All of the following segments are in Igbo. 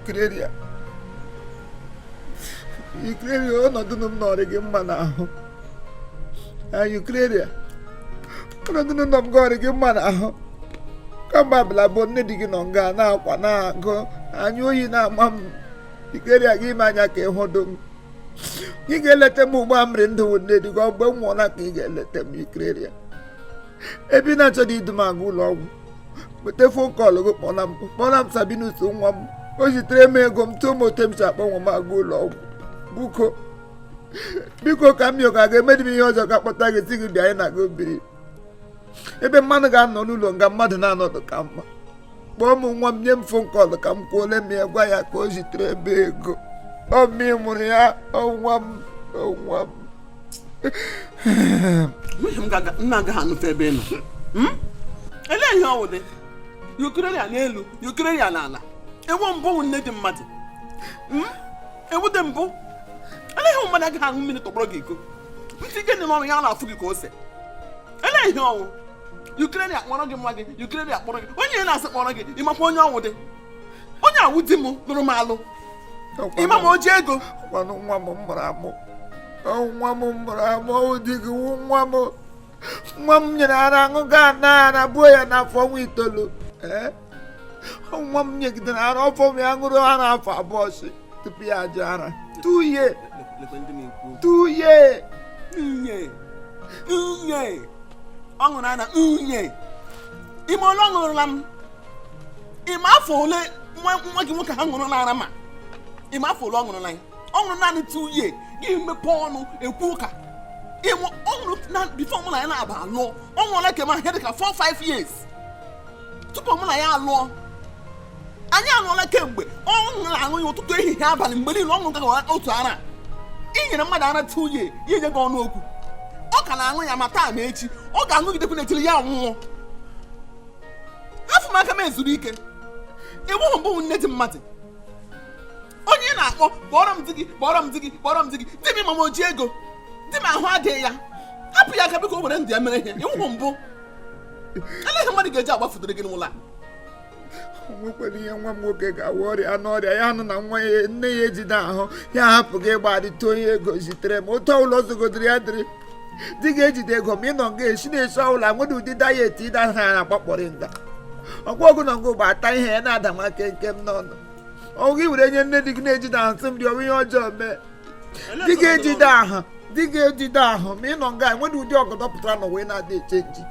Ukraine, Ukraine, ọnọdụ m nọrị gị mma n'ahụ. Ukraine, ọnọdụ nọ m gọrị gị mma n'ahụ. Kamgbe abala bụ nne di gị nọ nga na-akwa na-agụ anya oyi na-ama m. Ukraine, gị ime anya ka ịhụdụ m. Ị ga-eleta m ugbu a m rị ndụ nne di gị, ọ mgbe m nwụọla ka ị ga-eleta m? Ukraine, ebe ị na-achọghị idu m aga ụlọ ọgwụ, weta phone call gị, kpọla m, kpọla m Sabinus nwa m. O zitere m ego m tụọ m ote m si akpọ nwa m aga ụlọ ọgwụ. Biko, biko, ka m yoga ga-emedi m ihe ọzọ ka kpọta gị, si gị bịa anyị na-aga obiri ebe mmadụ ga-anọ n'ụlọ nga mmadụ na-anọdụ ka mma. Kpọọ m nwa m, nye m phone call ka m kwuole m ya, gwa ya ka o zitere ebe ego. Ọ mmiri mụrụ ya, ọ nwa m, ọ nwa m. Nwunye m nna agaghị anụfe ebe ị nọ. Elee ihe ọ wụ dị Ukraine n'elu, Ukraine n'ala? Ewu mbụ wụ nne dị mmadụ. Ewu dị mbụ. Elee ihe mmadụ agaghị aṅụ mmiri tọgbọrọ gị iko ntị gị dị n'ọnụ ya na-afụ gị ka ose? Elee ihe ọnwụ Ukraine akpọrọ gị nwa gị? Ukraine akpọrọ gị onye na-asị kpọrọ gị. Ịmakwa onye ọnwụ dị? Onye awụ di m lụrụ m alụ. Ịma ma o ji ego? Kwanụ nwa m mụrụ amụ, nwa m mụrụ amụ di gị wụ nwa m. Nwa m nyere ara aṅụ gaa na ara buo ya n'afọ ọnwa 9. Ee, nwa m nyegidere ara ọfọ m ya ṅụrụ ara afọ 2 si tupu ya ajụ ara tuye tuye. Nwunye nwunye ọ ṅụrụ ara nwunye. Ime ole ọ ṅụrụla m? Ime afọ ole nwa gị nwoke ha ṅụrụ n'ara? Ma ime afọ ole ọ ṅụrụla ya? Ọ ṅụrụ naanị 2 year, gị mepee ọnụ ekwu ụka. Ọ ṅụrụ na before mụ na ya na-aba alụọ. Ọ ṅụọla kema ihe dịka 4 5 years tupu mụ na ya alụọ. Anyị alụọla kemgbe. Ọ ṅụrụ aṅụ ya ụtụtụ, ehihie, abalị, mgbe niile ọ ṅụrụ ka otu ara. Ị nyere mmadụ ara 2 year, ya enye gị ọnụ okwu. Ọ ka na-aṅụ ya ma taa ma echi. Ọ ga-aṅụgidekwu n'etiri ya nwụọ. Afọ m aka m ezuru ike. Ịwụhụ mbụ nne dị mmadụ. Onye ị na-akpọ, kpọrọ m di gị, kpọrọ m di gị, kpọrọ m di gị. Di m, ma m o ji ego di m, ahụ adịghị ya. Hapụ ya aka biko, o were ndụ ya mere ihe. Ịwụhụ mbụ. Eleghị mmadụ ga-eji agbafutere gị n'ụlọ a. Nwekwara ihe nwa m nwoke ga-awụ ọrịa anụ ọrịa ya nụ na nwa ya nne ya ejide ahụ ya hapụ gị ịgbarịta onye ego zitere m otu ọbụla ọzọgodiri ya dịrị di ga-ejide ego ma ị nọ nga esi na-esi ọbụla nwere ụdị diet ịda ha na-agbakpọrọ nga ọkwa ọgụ na ngụ bụ ata ihe ya na-ada nwa kenkem n'ọnụ ọgụ gị were nye nne di gị na-ejide ahụ sị m dị ọnwụ ihe ọjọọ mee di ga-ejide ahụ, di ga-ejide ahụ ma ị nọ nga nwere ụdị ọgọdọ pụtara n'ụwa ị na-adị echange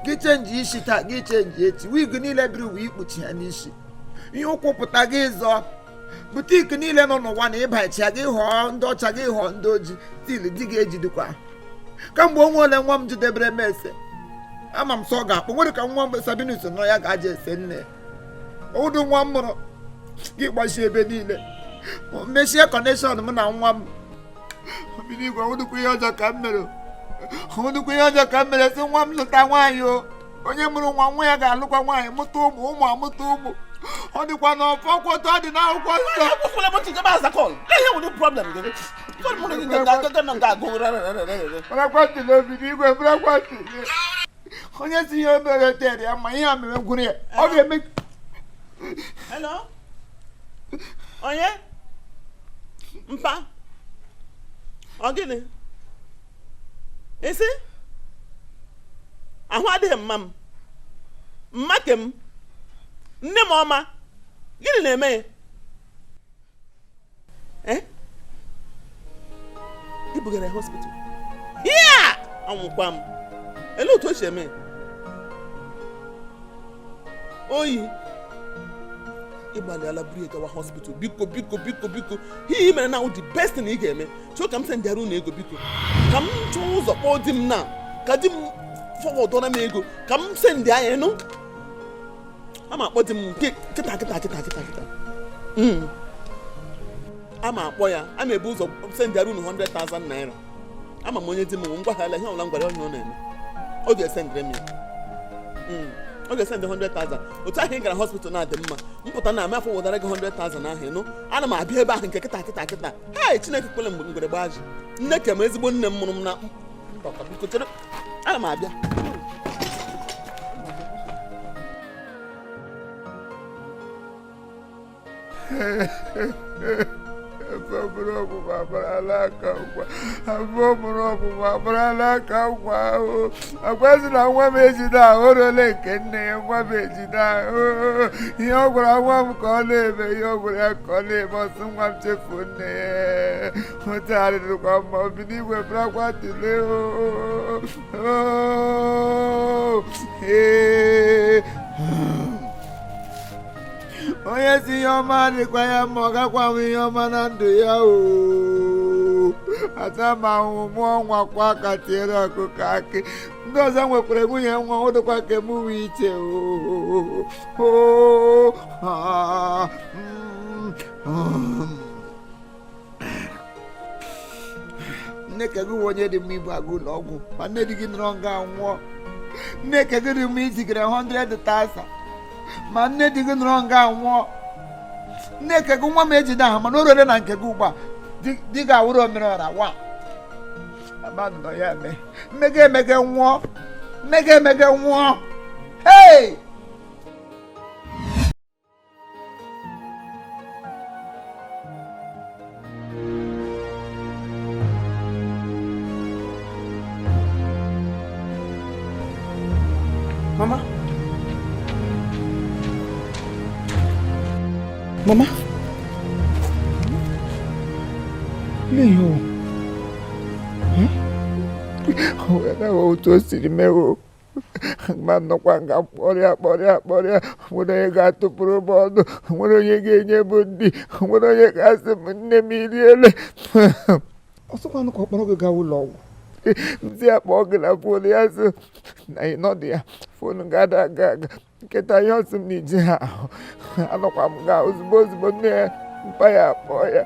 gị change isi taa, gị change echi. Wig niile biri uwe ikpuchi ya n'isi, ihe ụkwụ pụta gị zọọ boutique niile nọ n'ụwa na ịbachi ya gị họọ ndị ọcha, gị họọ ndị ojii til di ga-ejidekwa. Kamgbe onwe ole nwa m jidebere m ese ama m sọ ọ ga-akpọ nwere ka nwa m Sabinus nọ ya ga-aja ese nne ụdụ nwa m mụrụ gị gbachi ebe niile mechie connection m na nwa m. Obiligwe, ọnwụdụkwa ihe ọjọọ ka m mere, ọnwụdụkwa ihe ọjọọ ka m mere sị nwa m lụta nwaanyị o. Onye mụrụ nwa, nwa ya ga-alụkwa nwaanyị, mụta ụmụ, ụmụ amụta ụmụ. Ọ dịkwa n'ọfọ kwọtọ, ọ dị n'akwụkwọ nsọ. Akwụkwọla m ntị ebe aza call. Ihe wụ problem gị? Phone mụ gị ga ga nga agụ. Marakwa ntị n'obi n'igwe, marakwa ntị. Onye si ihe o mere tere ya ma ihe a mere gwụrụ ya, ọ ga-eme. Hello, onye mpa? Ọ gịnị isi ahụ adịghị mma m mma ke m nne m ọma? Gịnị na-eme ya? Eh, i bugara ya hospital ya? Anwụkwa m. Elee otu o si eme oyi? Ịgbalịala buru ya gawa hospital. Biko, biko, biko, biko, ihe i mere na the best thing ị ga-eme. Chọọ ka m sendịara unu ego. Biko, ka m chọọ ụzọ kpọọ di m na ka di m forwardọra m ego ka m sendị anya nụ. Ama akpọ di m kịta kịta kịta kịta kịta. Ama akpọ ya, a na-ebu ụzọ sendịara unu 100,000 naira. Ama m onye di m nwụ. Ngwa ha, ihe ọbụla m gwara ya, onye ọ na-eme, ọ ga-esendịrị m ya. Ọ ga-esendị 100,000. Otu ahụ ị gara hospital na-adị mma mpụta na amafọ wụdara gị 100,000 ahụ. Ịnụ, ana m abịa ebe ahụ nke kịta kịta kịta. Hei, Chineke kwele mgbe ngwere gbaa ji nne ke m, ezigbo nne m mụrụ m na mbakwa. Biko chere, ana m abịa. Afọ mụrụ ọmụmụ agbarala aka ngwa. Afọ mụrụ ọmụmụ agbarala aka ngwa ahụ. Agwazi na nwa m ejide ahụ role nke nne ya, nwa m ejide ahụ. Ihe ọ gwara nwa m ka ọ na-eme, ihe ọ gwara ya ka ọ na-eme, ọsọ nwa m chefuo nne ya. Hụtagharịrịkwa mma obi n'igwe bụrakwa tule. Ee, onye si ihe ọma adịkwa ya mma, ọ gakwa ahụ ihe ọma na ndụ ya. Oo, ata m ahụhụ mụọ nwa kwa aka tiere ọkụkọ akị. Ndị ọzọ nwekwara nwunye nwa, ọ dịkwa ka m nwe iche. Oo, nne ka gị nwe onye dị mma ibu aga ụlọ ọgwụ, ma nne di gị nọrọ nga nwụọ. Nne ka gị dị mma izigara 100,000, ma nne di gị nọrọ nga nwụọ. Nne ka gị nwa m ejide ahụ, mana o rere na nke gị ugbu a di gị awụrụ omere ọra wa mmadụ nọ ya eme mmega emege nwụọ, mmega emege nwụọ. Hey! Mama. Mama. N'ihi o otu o siri mee o ma nọkwa nga kpọrịa kpọrịa kpọrịa, nwere onye ga-atụpụrụ m ọnụ, nwere onye ga-enye m nri, nwere onye ga-asị m nne m iriele. Ọsọkwanụ ka ọ kpọrọ gị gawa ụlọ ọgwụ. Ndị a kpọọ gị na phone, ya sị na ịnọdụ ya phone ga-ada aga aga nkịta ihe ọsị m na iji ha ahụ. Anọkwa m ga ozugbo ozugbo nne ya mpa ya kpọọ ya,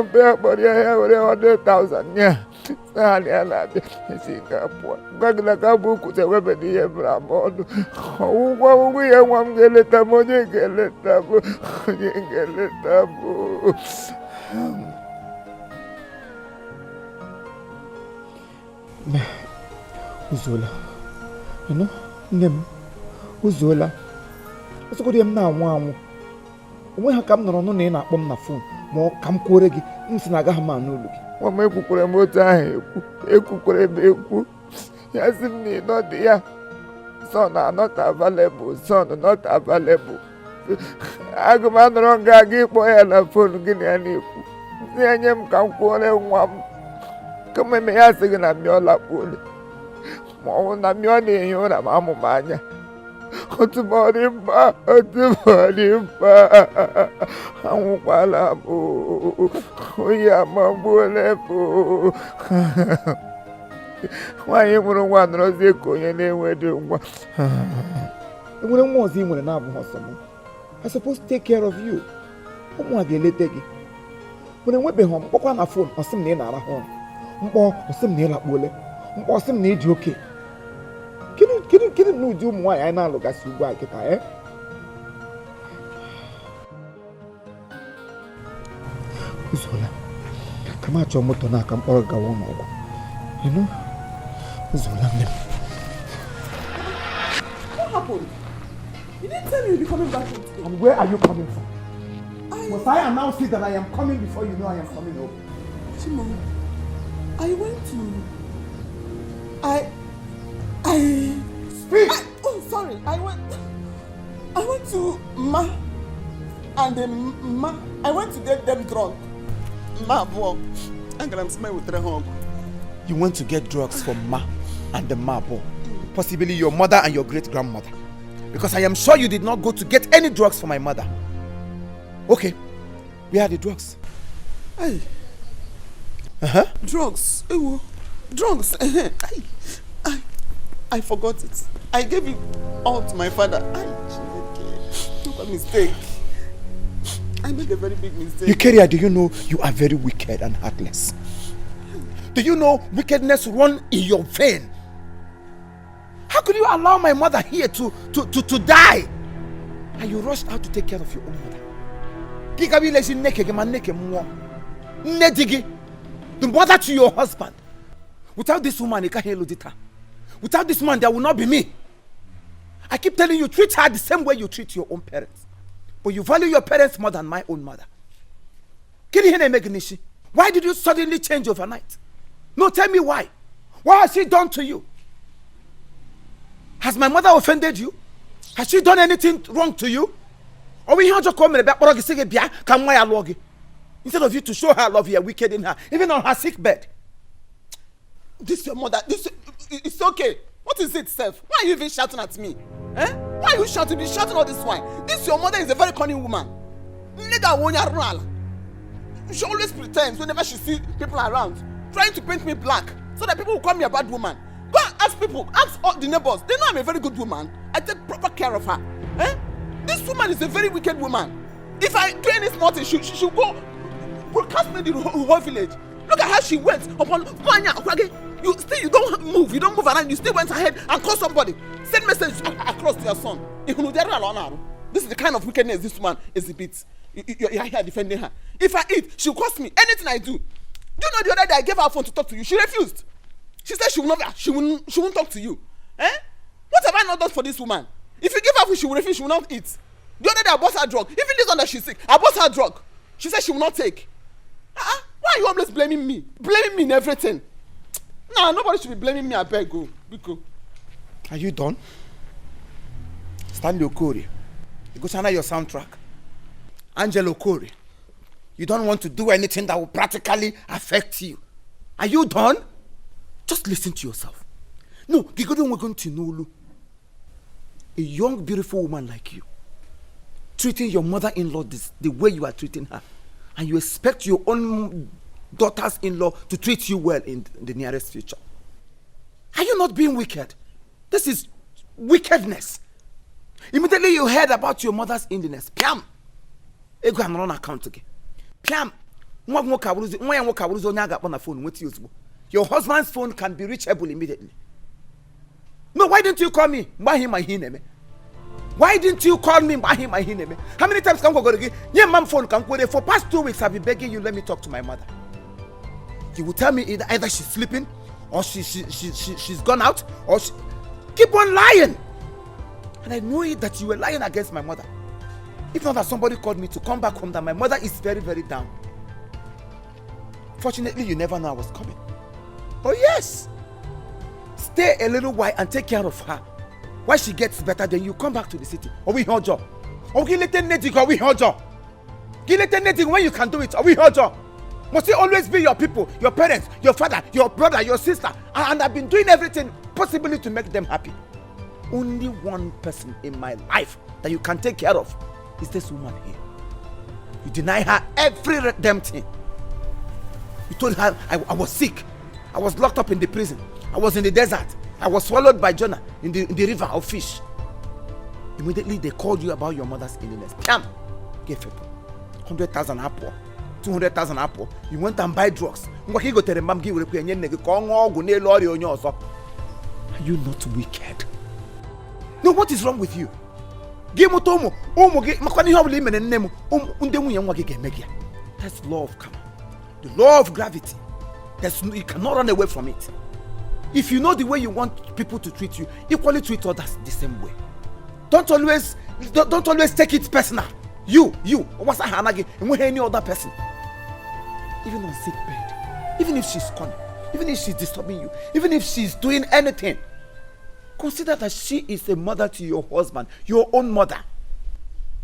mpa ya kpọrọ ya, ya were 100,000 nye ya, sị ha na ya na-abịa esi nga pụọ. Gwa gị na ka bụ ukwute ewebede ihe mere ama ọnụ ọgwụgwọ ọgwụgwọ ihe nwa m ga-eleta m, onye ga-eleta m, onye ga-eleta m. Uzuola ịnụ nne m, uzuola. Ọsọgodo ya m na-anwụ anwụ onwe ha ka m nọrọ nụ na ị na-akpọ m na phone, ma ọ ka m kwuore gị, m sị na agaghị m anụ olu gị. Nwa m, ekwukwere m otu ahụ ekwu, ekwukwere m ekwu ya sị m na ịnọdụ ya son are not available, son not available. Agụ m anọrọ nga aga ịkpọ ya na phone, gị na ya na-ekwu, sị ya nye m ka m kwuore nwa m kama eme ya sị gị na mmịọ lakpuole, ma ọ bụ na mmịọ na-ehi ụra ma amụ m anya. Otu m ọ dị mkpa, otu m ọ dị mkpa, anwụkwala m, oyi amagbuola m. Nwaanyị mụrụ nwa nọrọzie ka onye na-enweghị nwa. Enwere nwa ọzọ ị nwere na-abụghị ọsọ m? I suppose to take care of you. Ụmụ a ga-eleta gị mana enwebeghị m mkpọkwa na phone, ọsị m na ị na-arahụ ụra, mkpọ ọsị m na ị lakpuole, mkpọ ọsị m na ị dị oke. Kedu kedu kedu na ụdị ụmụ nwaanyị anyị na-alụgasị ugbu a kịta? E uzuola ka m achọ moto na aka mkpọrọ gawa ụlọ ọgwụ. Ịnụ, uzuola nne m. What happened? You didn't tell me you'd be coming back home today. And where are you coming from? Must I announce it that I am coming before you know I am coming home? Chimo, I went to. I. Speak! Oh, sorry. I went to Ma and the Ma. I went to get them drunk. Ma abụọ. Agara m sị m ewetara ha ọgwụ. You went to get drugs for Ma and the Mabo, possibly your mother and your great grandmother. Because I am sure you did not go to get any drugs for my mother. Okay, where are the drugs? Hey, Uh-huh. drugs. Ewo. Drugs. I forgot it. I gave it all to my father. Ay, Chineke. What a mistake. I made a very big mistake. Eukarya, do you know you are very wicked and heartless? Do you know wickedness run in your vein? How could you allow my mother here to die? And you rushed out to take care of your own mother. Gị gaba ilezi nne ke gị ma nne ke mmụọ. Nne di gị, the mother to your husband. Without this woman, ị gaghị elu di taa. Without this man, there will not be me. I keep telling you, treat her the same way you treat your own parents. But you value your parents more than my own mother. Kedu ihe na-eme gị n'isi? Why did you suddenly change overnight? No, tell me why. What has she done to you? Has my mother offended you? Has she done anything wrong to you? Ọ bụ ihe ọjọọ ka o mere bịa kpọrọ gị, sị gị bịa ka nwa ya lụọ gị? Instead of you to show her love, you are wicked in her, even on her sick bed. This your mother, this, it's okay. What is it sef? Why are you even shouting at me? Eh? Why are you shouting? Be shouting all this while. This your mother is a very cunning woman. Nne gị awụ onye arụrụ ala. She always pretends whenever she see people around, trying to paint me black so that people will call me a bad woman. Go and ask people, ask all the neighbors. They know I'm a very good woman. I take proper care of her. Eh? This woman is a very wicked woman. If I do any small thing, she go broadcast me the whole village. Look at how she went upon nwanyị akwa gị. You still, you don't move, you don't move around. You still went ahead and call somebody, send message across to your son. Ihunu dere ala ọ na-arụ. This is the kind of wickedness this woman exhibits. You are here defending her. If I eat, she will curse me. Anything I do. Do you know the other day I gave her phone to talk to you? She refused. She said she will not, she won't talk to you. Eh? What have I not done for this woman? If you give her food, she will refuse, she will not eat. The other day I bought her drug. Even this one that she's sick, I bought her drug. She said she will not take. Ah, uh-uh. Why are you always blaming me? Blaming me in everything. Nah, nobody should be blaming me, abeg o. Biko. Are you done? Stanley Okorie, you go chana your soundtrack. Angelo Okorie, you don't want to do anything that will practically affect you. Are you done? Just listen to yourself. No, Gigodo, we're going to Nulu. A young, beautiful woman like you, treating your mother-in-law the way you are treating her, and you expect your own daughters-in-law to treat you well in the nearest future. Are you not being wicked? This is wickedness. Immediately you heard about your mother's illness, piam, ego anọrọ na account gị. Piam, nwa gị nwoke abụrụzi, nwa ya nwoke abụrụzi onye a ga-akpọ na phone nweta ya ozugbo. Your husband's phone can be reachable immediately. No, why didn't you call me mgbe ahụ ịma ihe ị na-eme? Why didn't you call me mgbe ahụ ịma ihe ị na-eme? How many times ka m gwagoro gị nye mma m phone ka m kwere? For past 2 weeks I've been begging you, let me talk to my mother. You will tell me either she's sleeping or she's gone out or she keep on lying. And I know it that you were lying against my mother. If not that somebody called me to come back home, that my mother is very, very down. Fortunately, you never know I was coming. Oh yes, stay a little while and take care of her. While she gets better, then you come back to the city. Ọ bụ ihe ọjọọ? Ọ gị lete nne di gị, ọ bụ ihe ọjọọ? Gị lete nne di gị when you can do it, ọ bụ ihe ọjọọ? Must it always be your people, your parents, your father, your brother, your sister? And I've been doing everything possibly to make them happy. Only one person in my life that you can take care of is this woman here. You deny her every damn thing. You told her I was sick. I was locked up in the prison. I was in the desert. I was swallowed by Jonah in the river of fish. Immediately they called you about your mother's illness. Piam! Gave people 100,000 apple, 200,000 apple. You went and buy drugs. Ngwa ka ị gotere mma m gị were nye nne gị ka ọ ṅụọ ọgwụ n'elu ọrịa onye ọzọ. Are you not wicked? No, what is wrong with you? Gị mụta ụmụ ụmụ gị, makwana ihe ọbụla i mere nne m, ụmụ ndị nwunye nwa gị ga-eme gị ya. That's law of karma. The law of gravity. There's no, you cannot run away from it. If you know the way you want people to treat you, equally treat others the same way. Don't always take it personal. You, what's anaghị enweghị any other person. Even on sick bed, even if she's cunning, even if she's disturbing you, even if she's doing anything, consider that she is a mother to your husband, your own mother.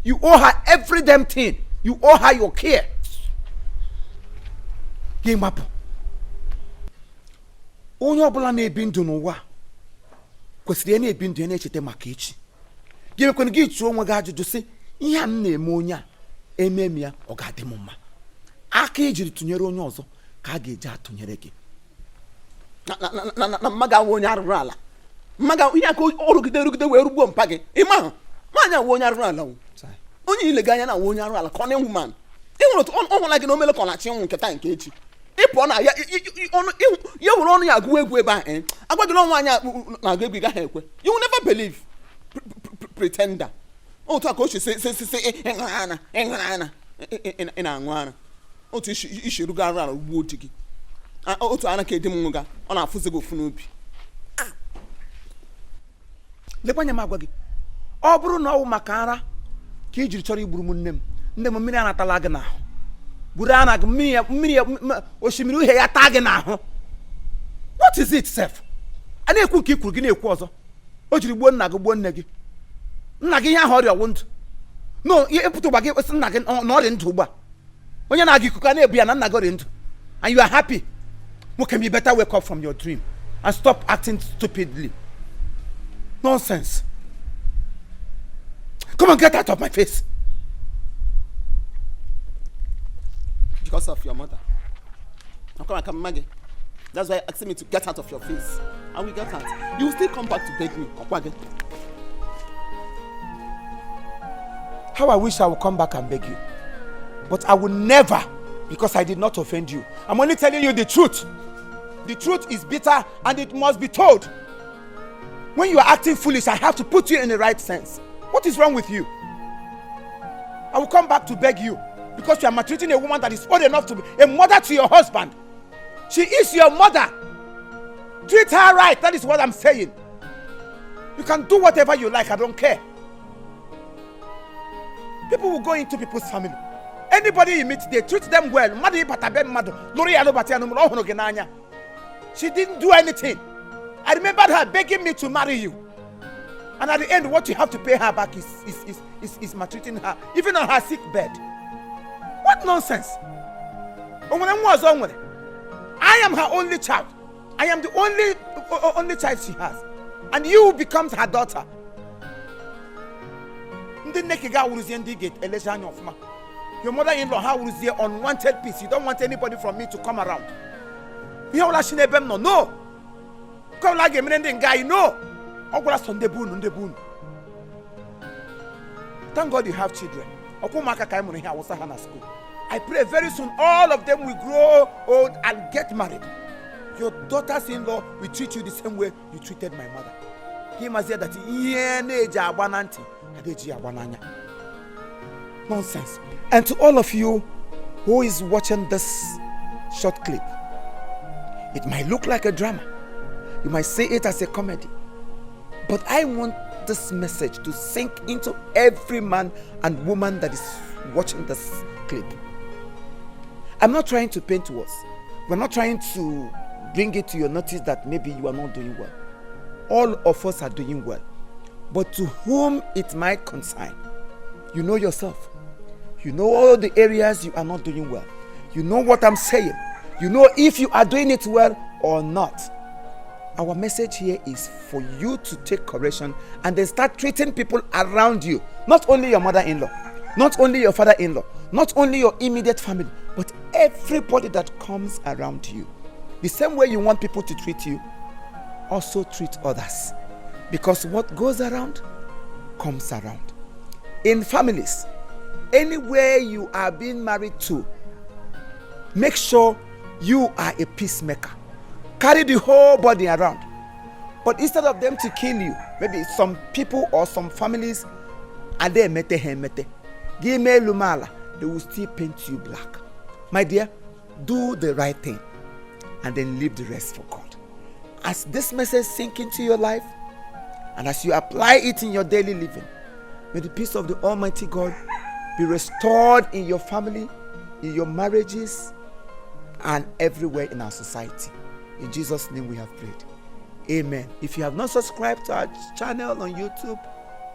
You owe her every damn thing. You owe her your care. Gị mapụ. Onye ọbụla na-ebi ndụ n'ụwa a kwesịrị ya na-ebi ndụ ya na-echeta maka echi. Gị mekwana gị jụọ onwe gị ajụjụ sị, ihe a m na-eme onye a, eme m ya, ọ ga-adị m mma? Aka ejiri tụnyere onye ọzọ ka a ga-eji atụnyere gị. Na mma ga-awụ onye arụrụ ala. Mma ga ihe aka ọ rụgide rụgide wee rugbuo mpa gị. Ịma ahụ nwaanyị awụ onye arụrụ ala o. Onye ile gị anya na awụ onye arụrụ ala ka ọ na-enwu man. Ị hụrụ otu ọ hụla gị na omele ka ọ na-achị ịnwụ nke taa nke echi. Ị pụọ na ya ọnụ ya were ọnụ ya agụwa egwu ebe ahụ, eh? Agwa gị na nwaanyị a na-agụ egwu, ị gaghị ekwe. You will never believe. Pretender. Otu a ka o si si ịṅụrụ ara, ịṅụrụ ara, ị na-aṅụ ara. Otu isi rugo arụ ala ugbuo di gị. Otu ara ka edi m nwụga, ọ na-afụzi gị ofu n'obi. Lekwa anya m agwa gị, ọ bụrụ na ọ wụ maka ara Ka i jiri chọrọ igburu m nne m. Nne m, mmiri anatala gị n'ahụ. Buru ana gị mmiri ya, mmiri ya, osimiri uhie ya taa gị n'ahụ. What is it sef? A na-ekwu nke i kwuru, gị na-ekwu ọzọ. O jiri gbuo nna gị, gbuo nne gị. Nna gị, ihe ahụ ọrịa ọwụ ndụ? No, ịpụta ụgba gị sị nna gị na ọ dị ndụ ugbu a. Onye na-aga ikuku a na-ebu ya na nna gị dị ndụ and you are happy. Nwoke m, you better wake up from your dream and stop acting stupidly. Nonsense. Come on, get out of my face. Because of your mother. I'm coming, come, Maggie. That's why you're asking me to get out of your face. I will get out. You will still come back to beg me. Okwage. How I wish I would come back and beg you. But I will never, because I did not offend you. I'm only telling you the truth. The truth is bitter and it must be told. When you are acting foolish, I have to put you in the right sense. What is wrong with you? I will come back to beg you because you are maltreating a woman that is old enough to be a mother to your husband. She is your mother. Treat her right. That is what I'm saying. You can do whatever you like. I don't care. People will go into people's family. Anybody you meet, they treat them well. Mmadụ ịbata be mmadụ, lụrụ ya, lụbata ya n'ụlọ, ọ hụrụ gị n'anya. She didn't do anything. I remembered her begging me to marry you. And at the end, what you have to pay her back is maltreating her, even on her sick bed. What nonsense! O nwere nwa ọzọ o nwere? I am her only child. I am the only child she has. And you becomes her daughter. Ndị nne ka ga-awụrụzie ndị ị ga-elecha anya ọfụma. Your mother-in-law, ha wụrụzie unwanted piece. You don't want anybody from me to come around. Ihe ọbụla si n'ebe m nọ, no. Nke ọbụla a ga-emere ndị nga anyị, no. Ọ gwara sọ ndị be unu, ndị be unu. Thank God you have children. Ọkwa ụmụaka ka anyị mụrụ ihe awụsa ha na school. I pray very soon all of them will grow old and get married. Your daughters-in-law will treat you the same way you treated my mother. Ka ị mazie that ihe na-eji agba na ntị ada eji agba n'anya. Nonsense. And to all of you who is watching this short clip, it might look like a drama. You might see it as a comedy. But I want this message to sink into every man and woman that is watching this clip. I'm not trying to paint words. We're not trying to bring it to your notice that maybe you are not doing well. All of us are doing well. But to whom it might concern, you know yourself. You know all the areas you are not doing well. You know what I'm saying. You know if you are doing it well or not. Our message here is for you to take correction and then start treating people around you. Not only your mother in law, not only your father in law, not only your immediate family, but everybody that comes around you. The same way you want people to treat you, also treat others. Because what goes around comes around. In families, anywhere you are being married to, make sure you are a peacemaker. Carry the whole body around. But instead of them to kill you, maybe some people or some families, are they emete ha emete. Gị mee elu mee ala, they will still paint you black. My dear, do the right thing and then leave the rest for God. As this message sink into your life and as you apply it in your daily living, may the peace of the Almighty God be restored in your family, in your marriages, and everywhere in our society. In Jesus' name we have prayed. Amen. If you have not subscribed to our channel on YouTube,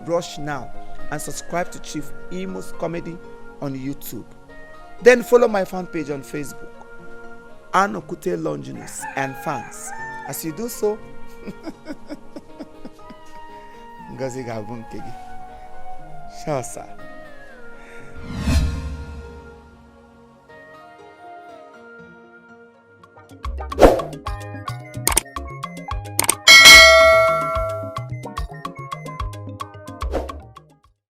rush now and subscribe to Chief Imo's Comedy on YouTube. Then follow my fan page on Facebook, Anokute Longinus and fans. As you do so, Ngozi ga-abụ nke gị. Sure, sir.